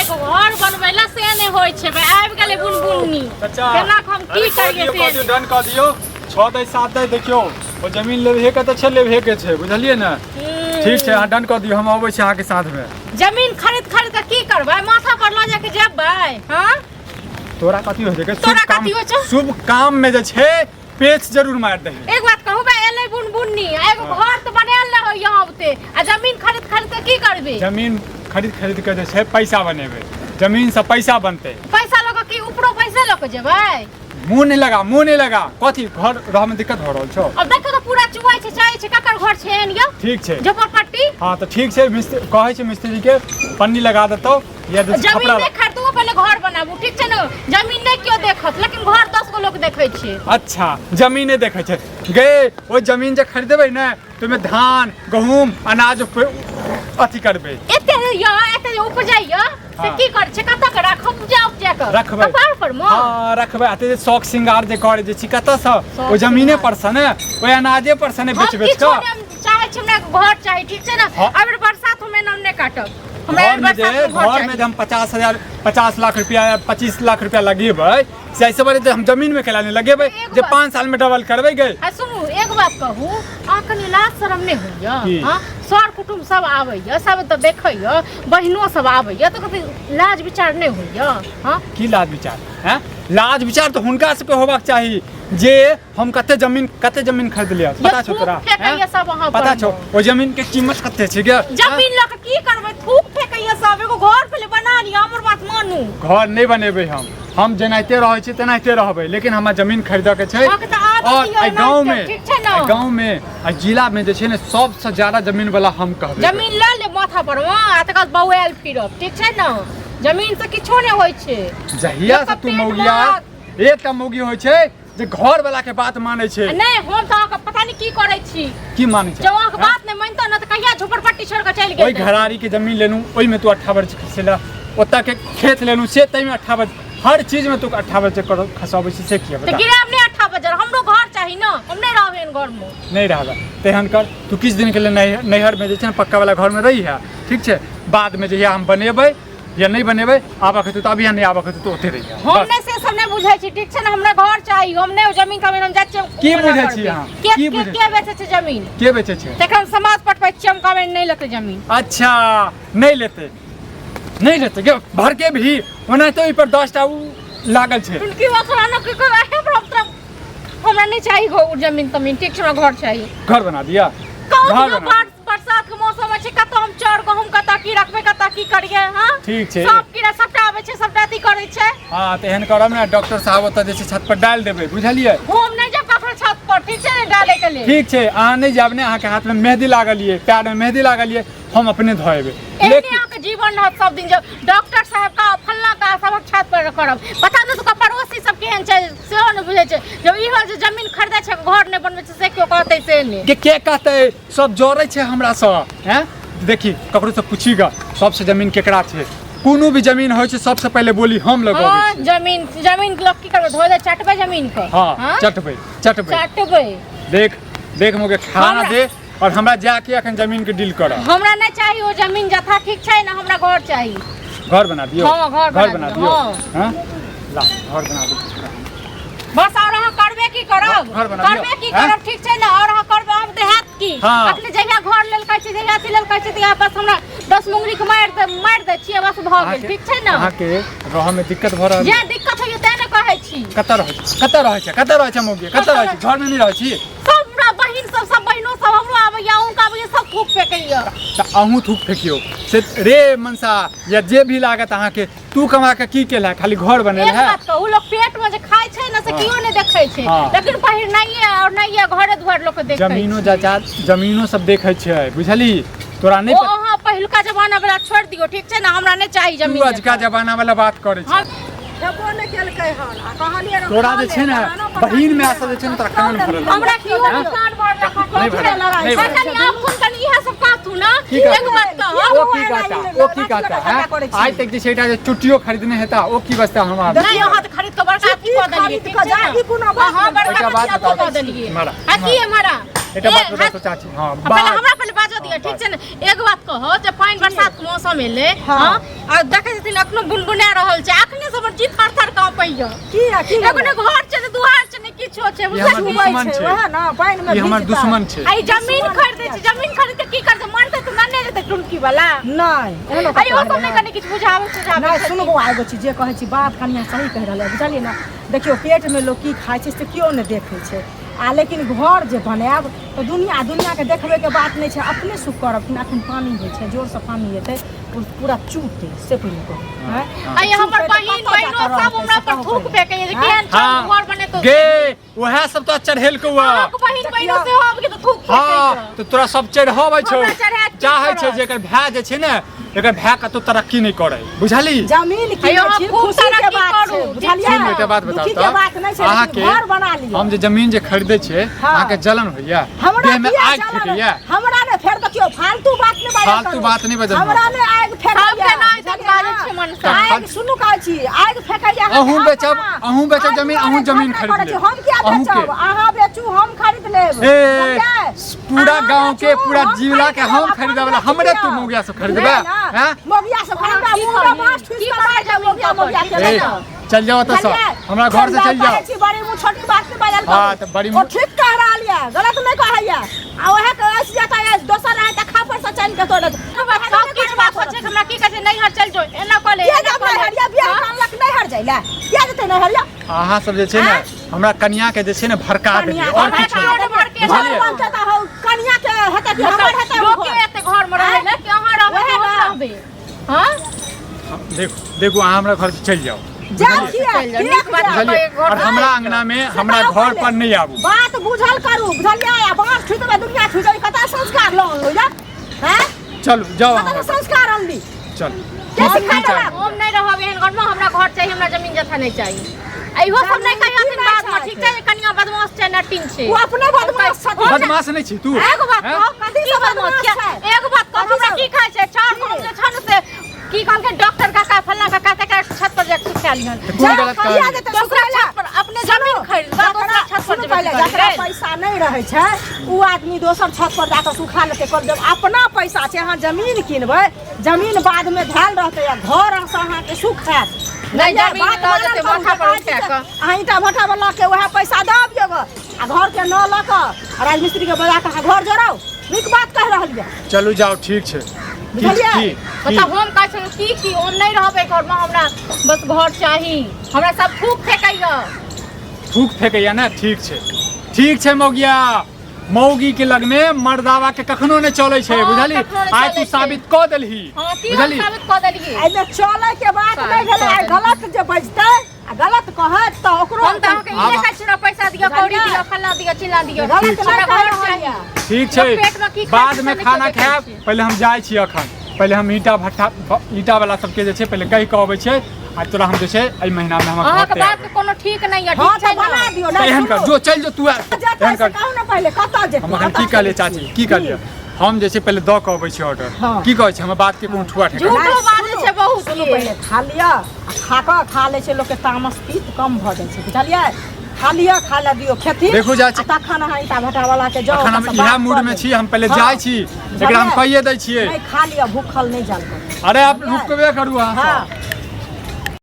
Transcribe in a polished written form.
एगो घर बनबै ला से नहि होइ छै बे आबि गेलै बुनबुन्नी। चाचा केना कऽ हम की अरे कऽ करियै दियौ से कऽ दियौ डन कऽ दियौ। 6 दै 7 दै देखियौ ओ जमीन लेबहे के तऽ छै लेबहे के छै बुझलियै ने। ठीक छै अहाँ डन कऽ दियौ हम अबै छी अहाँके साथमे। जमीन खरीद खरीद कऽ की करबै माथा पर लऽ जाके जेबै? हाँ तोरा कथी होइ छै? तोरा कथी होइ छौ? शुभ काम में जे छै पेच जरूर मारि दही। एक बात कहू बे एलै बुनबुन्नी आ एगो घर तऽ बनायल नहि होइए ओते आ जमीन खरीद खरीद कऽ की करबै? जमीन खरीद खरीद के जे छै पैसा बनेबै जमीन से पैसा बनतै। पैसा लऽ कऽ की ऊपरो पैसे लऽ कऽ जेबै? मुँह नहीं लगा मुँह नहीं लगा। कथी घर रह में दिक्कत हो रहल छौ? अब देखो तऽ पूरा चुआइ छै चाहे छै ककर घर छै एहन यौ? ठीक छै। झोपड़पट्टी। हाँ तऽ ठीक छै मिस्त्री कहै छै मिस्त्री के पन्नी लगा देतौ या जे जमीन खपरा नहि खरीदू पहिले घर बनाबू ठीक छै ने? जमीन नहि केओ देखत लेकिन घर 10 गो लोक देखै छै। अच्छा जमीन नहि देखै छै गे ओहि जमीन जे खरीदेबै ने तऽ ओहिमे धान गहूम अनाज अथी करबै। एते यऽ एते जे उपजैया से हाँ। की करै छै कतऽ के राखब उपजा उपजा कऽ रखबै। कपार पर मे? हाँ रखबै। आ जे शौक श्रृंगार जे करै जे छी कतऽसँ? शौक ओहि जमीने श्रृंगार। पर सँ ने ओहि अनाजे पर सँ ने हम बेच बेच किछो कऽ। नहि हम चाहै छी हमरा घर चाही ठीक छै ने? हाँ। अबेर बरसात मे हम नहि काटब हमरा घर में जे बरसात मे घर घर में चाही। जे हम 50,000 50 लाख रुपया 25 लाख रुपया लगेबै से ऐसे बड़े हम जमीन में केला नहीं लगेबै एगो जे बात- 5 साल में डबल करबै गे। आ सुनू एक बात कहू अहाँ कनि लाज शरम नहि होइए? की? हाँ सर कुटुम्ब सब आबैए सब तऽ देखैए बहिनो सब आबैए तऽ कथी लाज विचार नहि होइए? हाँ की लाज विचार हैं? लाज विचार तऽ हुनका सबके होबाक चाही जे हम कते जमीन खरीद लिया पता छौ थूक तोरा? फेकैया हैं? सब अहाँ पता पर छौ मे। ओ जमीन के कीमत कते छै गे? जमीन लऽ कऽ की करबै थूक फेकैया सब एगो घर पहिले बना लिअ हमर बात मानू। घर नहि बनेबै हम जेनाहिते रहै छी तेनाहिते रहबै लेकिन हमरा जमीन खरीदऽ के छै। अहाँके तऽ आदत और यऽ एहि गाँव एनाहिते, में ठीक छै ने? एहि गाँव में आ जिला में जे छै ने सबसँ ज्यादा जमीन वाला हम कहबै। जमीन लऽ लेब माथा पर मे आ तकर बाद बौआयल फिरब ठीक छै ने? जमीन से किछो नहि होइ छै। जहिया से लोकके तू पेट मौगिया मे एकटा मौगी होइ छै जे घर वाला के बात मानै छै। नहि हम तऽ अहाँके पता नहि की करै छी। की मानै छै? जब अहाँके बात नहि मानितौ ने तऽ कहिया झोपड़पट्टी छोड़ि कऽ चलि ओहि गेल। घरारी के जमीन लेलहुँ ओहिमे तू 58 खसेला ओतऽ के खेत लेलहुँ से ताहिमे 58 हर चीज में तू 58 खसाबै छी से किया तऽ बता? गिराब नहि 58 हमरो घर चाही ने हम नहि रहबै एहन घर मे। नहि रहबै तेहन कर तू किछु दिन के लिए नैहर में जे छै ने पक्का वाला घर में रही है ठीक छै? बाद में जहिया हम बनेबै या नहीं बनेबै आबऽ के तऽ अभी नहीं आबऽ के तऽ ओते रही हम नहि से सब नहि बुझै छी ठीक छै ने? हमरा घर चाही हम नहि जमीन तमीन हम जाइ छियै की मना बुझै करबै। छी अहाँ? के की के बुझै के बेचै छै जमीन? के बेचै छै? तखन समाज पटबै छियै हम कहबै नहि लेतै जमीन। अच्छा नहि लेतै नहि लेतै गे भरके भी ओनाहिते ओहि पर 10 टा उ लागल छै। की ओकरा न की कहबै हमरा नहि चाही जमीन तमीन ठीक छै? हमरा घर चाही। घर बना दिया कहू घर दियौ बना बरसात के मौसम छै कतऽ हम चाउर गहूम कतऽ की रखबै कतऽ की करियै? हाँ ठीक छै। सब कीड़ा सबटा आबै छै सबटा अथी करै छै। हाँ तऽ एहन करब ने डॉक्टर साहब ओतऽ जे छै छत पर डालि देबै बुझलियै? हम नहि जायब ककरो छत पर ठीक छै ने डालै के लेल। ठीक छै अहाँ नहि जायब ने अहाँके हाथ में मेहदी लागल ये पैर में मेहदी लागल ये हम अपने धो एबै। एहने लेकिन अहाँके जीवन रहत सब दिन जब डॉक्टर साहब का फल्ला का सबक छत पर करब पता नहि तो पड़ोसी सब केहन छै सेहो नहि बुझै छै। जब ई होल जे जमीन खरीदै छै घर नहि बनबै छै से केओ कहतै से नहि। के कहतै? सब जरै छै हमरा सँ हैं? देखी ककरो से पूछी ग सबसे जमीन केकरा छै? कोनो भी जमीन होइ छै सबसे पहिले बोली हम लगबै हाँ, छी। जमीन जमीन के लोग की करबै धो दे चटबै जमीन के। हाँ हाँ? चटबै चटबै चटबै। देख देख मोके खाना दे और हमरा जाके अखन जमीन के डील कर। हमरा नहीं चाहिए वो जमीन जथा ठीक छै ना हमरा घर चाहिए। घर बना दियो। हाँ, घर घर बना बना दियो, दियो। हाँ। हाँ? ला घर बना दियो। बस और अहाँ करबे की करब? घर बना दियो। करबे की हाँ? करब ठीक छै ना? और अहाँ करबे हम तऽ हैत की? हाँ। अखने जहिया घर लेल कहै छी जहिया अथी लेल कहै छी तहिया बस हमरा 10 मुंगरी के मारि दै छियै बस भऽ गेल ठीक छै ना? अहाँके रहऽ में दिक्कत भऽ रहल जे दिक्कत होइए तें ने कहै छी। कतऽ रहै छी? कतऽ रहै छी? कतऽ रहै छी मौगी? कतऽ रहै छी? घर में नहि रहै छी? सब हमरा बहिन सब सब बहिनो सब हमरो आबैया अहूँके आबैया सब थूक फेकैया। तऽ अहूँ थूक फेकियौ से रे मनसा या जे भी लागत अहाँके तू कमा के की केला खाली घर बनेल एक है। बात कहू लोग पेट में जे खाय छै ने से हाँ। केओ नहि देखै छै हाँ। लेकिन पहिरनाइए और नहिए घरे दुआर लोग के देखै जमीनो छै। जायदाद जमीनो सब देखै छै बुझली तोरा नहीं ओ अहाँ पहिलुका जमाना वाला छोड़ि दियौ ठीक छै ने? हमरा नहि चाही जमीन तू अजुका जायदाद। जमाना वाला बात करै छै। खेबो नहि केलकै हन आ कहलियै रहए तोरा खा जे ले, छै ने खानो पर बहिन राखि में ले। सब जे छै ने तोरा कान भरल हमरा केओ हैं? कान भरल नहीं भरल, नहीं भरल। कनि आब कोन कनि इएह सब कहथु ना की कहता? एक बात कह ओ की कहता ओ की कहता है? आइ तक जे छै एकटा जे चुट्टियो खरीदने हेता ओ की बचता हमरा? नहीं अहाँ तऽ खरीद कऽ बड़का अथी कऽ देलियै खरीद ठीक कऽ छै जा, ने? ई कोनो बात अहाँ नहि। बड़का एकटा बात अथी कऽ बताउ। देलियै। मारा, आ की है मारा? एकटा बात ए, बताउ तो चाची। हाँ, पहिले बात। हमरा पहिले बाजऽ दिअ ठीक छै ने? एक बात कहो जे पानि बरसात के मौसम एलै हाँ। हाँ आ देखै छथिन छथिन अखनो बुनबुना रहल छै अखने से हमर जी थर थर कांपैया की है की एगो ने घर छै ने दुआर छै ने किछो छै ई हमर बुझलियै दुश्मन छै। वएह ना पानि में ई हमर भीजतै। दुश्मन छै आ ई जमीन खरीदै छै जमीन खरीद के की करतै मरतै तऽ नहि जेतै टुनकी वाला नहि एहनो आ इहो कतौ सब नहि कनि किछु बुझाबै सुझाबै नहि छथिन। सुनू बौआ एगो चीज जे कहै छी बात कनिया सही कहि रहल है बुझलियै ने देखियौ पेटमे लोक की खाइ छै से केओ नहि देखै छै आ लेकिन घर जे बनायब तऽ दुनिया दुनियाके देखबैके बात नहि छै अपने सुख करब कि एखन पानि होइ छै जोरसँ पानि एतै ओ पूरा चूतै से पहिने कहू आँय? आ ई हमर चूतै तऽ बहिन कतऽ बहिनो जाकऽ सब रहतै हमरा से पर कहू थूक पहिले। फेकैया जे आँय? केहन छौ हाँ घर बनेतौ गे उएह सब तो चढ़ेलकौ आ अहाँके बहिन बहिनो सेहो आबि के तऽ थूक हाँ फेकैया तऽ तोरा सब चढ़ाबै छौ हमरा चढ़ाएत की चाहै छै करत? जे एकर भाय जे छै ने एकर भाय कतौ तरक्की नहि करै बुझली जमीन अयो, कीनै अहाँ छी खूब खुशी के तरक्की बात करू। छै बुझलियै सुन एकटा बात बताउ दुखी तऽ के बात नहि छै लेकिन अहाँके घर बना लिअ हम जे जमीन जे खरीदै छियै हाँ। अहाँके जलन होइया हमरा देह में किया आगि जलन? फेकैया हमरा ने फेर देखियौ फालतू बात नहि बाजल फालतू करू। बात नहि बाजल हमरा ने आगि फेकैया सबके ने आइ तक बुझलियै बाजै ने? छै मनसा। आगि सुनू कहै छी आगि फेकैया अहाँके अहूँ बेचब, अपना। अहूँ बेचब आगि जमीन, दुआरे अहूँ जमीन झगड़ा खरीद करै छी। लेब। हम किया अहूँ के। बेचब अहाँ बेचू हम खरीद लेब ए बुझलियै? पूरा अहाँ गांव के बेचू, पूरा हम जिला के खरीद हम लेब, खरीदे वाला अपन हमरे बेच तू लिअ। मौगिया से खरीदबे नहि ना, हैं मौगिया से खरीदबे की मुँह में करी? बाँस ठुसि की कऽ करबै मारि देब, मौगिया मौगिया के ए, ना। चल जाओ एतऽ से बुझलियै? हमरा घर से चल जाओ कहै छी, बड़ी मुँह छोटी बात नहि बाजल करू। हाँ, तऽ बड़ी ओ मुँह- ठीक कह रहल यऽ गलत नहि कहैया आ ओहे के ऐसे जाता है दोसर रहे तऽ खापर से चल के तोड़त सब किछु बात होइ छै हमरा की कहै छै नैहर चल जो एना कऽ ले किया एना जाब कऽ ले। नैहरिया बियाह करलक नैहर जाइला किया जेतै नैहरिया अहाँ सब जे छै ने हमरा कनिया के जे छै ने भड़का देलियै कनिया और किछु भड़का नहि। भड़के बुझलियै? घर बनतै तऽ हौ, कनिया के हेतै कि हमर हेतै लोक घर? के एते घर में रहै ले कि अहाँ रहबै ओहे कि हम ना। रहबै हाँ देखू देखू अहाँ हमरा घर से चलि जाउ जाउ किया चलि जाउ, किया नीक बात जाउ? बुझलियै घर और पर हमरा आबि अंगना में से हमरा कहू घर पहिले। पर नहि आबू बात बुझल करू बुझलियै आ बाँस छुटबै दुनिया छुटबै कतऽ संस्कार लऽ अनलहुँ या हैं चलू जाउ कतऽ अहाँ संस्कार अनली चलू के की सिखा की चाही देलक? हम नहि रहब एहन घर में हमरा घर चाही हमरा जमीन जथा नहि चाही आ इहो सब नहि जमीन कहियथिन की बाद में नहि ठीक छै कनिया बदमाश छै नटिन छै ओ अपने बदमाश छथिन बदमाश नहि छी तू एगो बात हैं? कहू कथी की सब बदमाश बदमाश छै छै? एगो बात कहू कथी हमरा सब? की खाइ छै चाउर की? गहूम जे छन से की कहलकै डॉक्टर काका फल्ला काका तकरा छत पर जाके सुखा लिहन तऽ कोन गलत कहिया कहलियै? जेतै दोसरा सुखै ला? छत पर अपने जमीन खरीद जकरा- दोसरा छत पर सुनू जेबै पहिले, सुखै जकरा लेल। पैसा नहि रहै छै ओ आदमी दोसर छत पर जाकऽ सुखा लेतै कहल जब अपना पैसा छै अहाँ जमीन किनबै जमीन बादमे धयल रहतै आ घर से अहाँके सुख हैत नहि, बुझलियै? जमीन बात लऽ जेतै मानल करू, माथा पर कहै छी उठा जे कऽ। अहाँ ईंटा भट्ठा वाला के वएह पैसा दऽ अबियौ गऽ आ घर के न लऽ कऽ आ राजमिस्त्री के बजा कऽ अहाँ घर जोड़ाउ नीक बात कहि रहल यऽ चलू जाउ ठीक छै की बुझलियै? की की मतलब हम कहै छलहुँ की की हम नहि रहबै घरमे हमरा बस घर चाही हमरा सब थूक फेकैया थूक फेकैया ने ठीक छै ठीक छै मौगिया मौगी के लगमे मर्दावा के कखनो नहि चलै छै हाँ, बुझली कखनो नहि आइ चलै तू छै। साबित कऽ देलही हँ की हम बुझली साबित कऽ देलियै एहिमे चलै के बात नहि भेलै आइ गलत जे बजतै आ गलत कहत तऽ ओकरो हम तऽ अहाँके आब- इहे कहै छी ने पैसा दिअ कौड़ी दिअ फल्ला दिअ चिल्ला दिअ गलत हमरा नहि कहि घर रहल चाही यऽ ठीक छै लोक पेटमे की खाइ बाद छै में से नहि खाना केओ देखै खायब छै। पहिले हम जाइ छी अखन पहिले हम ईंटा भट्ठा ईंटा वाला सबके जे छै पहिले कहि कऽ अबै छै आ तोरा हम जे छै एहि महीना में हमर घर अहाँके तैयार बात के कोनो ठीक नहि यऽ हँ ठीक तऽ छै ने बना दियौ तऽ नहि एहन कर सुनू जो चलि जो तू आ जेतै एहन से कर कहू ने पहिले कतऽ जेतै हम अखन कतऽ की कहलियै चलै चाची छी? की कहलियै हम जे छै पहिले दऽ कऽ अबै छी ऑर्डर हँ। की कहै छै हमर बात के कोनो ठुआ ठेका झूठो नहि, बाजै सुनू, छै बहुत सुनू ये। पहिले खा लिअ आ खा कऽ खा लै छै लोकके तामस पित्त कम भऽ जाइ छै बुझलियै खा लिअ खा लए दियौ खेथिन देखू चाची। आ तखन अहाँ ईंटा भट्टा वाला के जाउ अखन हम ओकरासँ इएह बात मूड कऽ में लेब। छी हम पहिले हँ। जाइ छी एकरा हम बुझलियै? कहिए दै छियै नहि खा लिअ भूखल नहि जाल करू अरे आप रुकबे करू अहाँ हँ सब।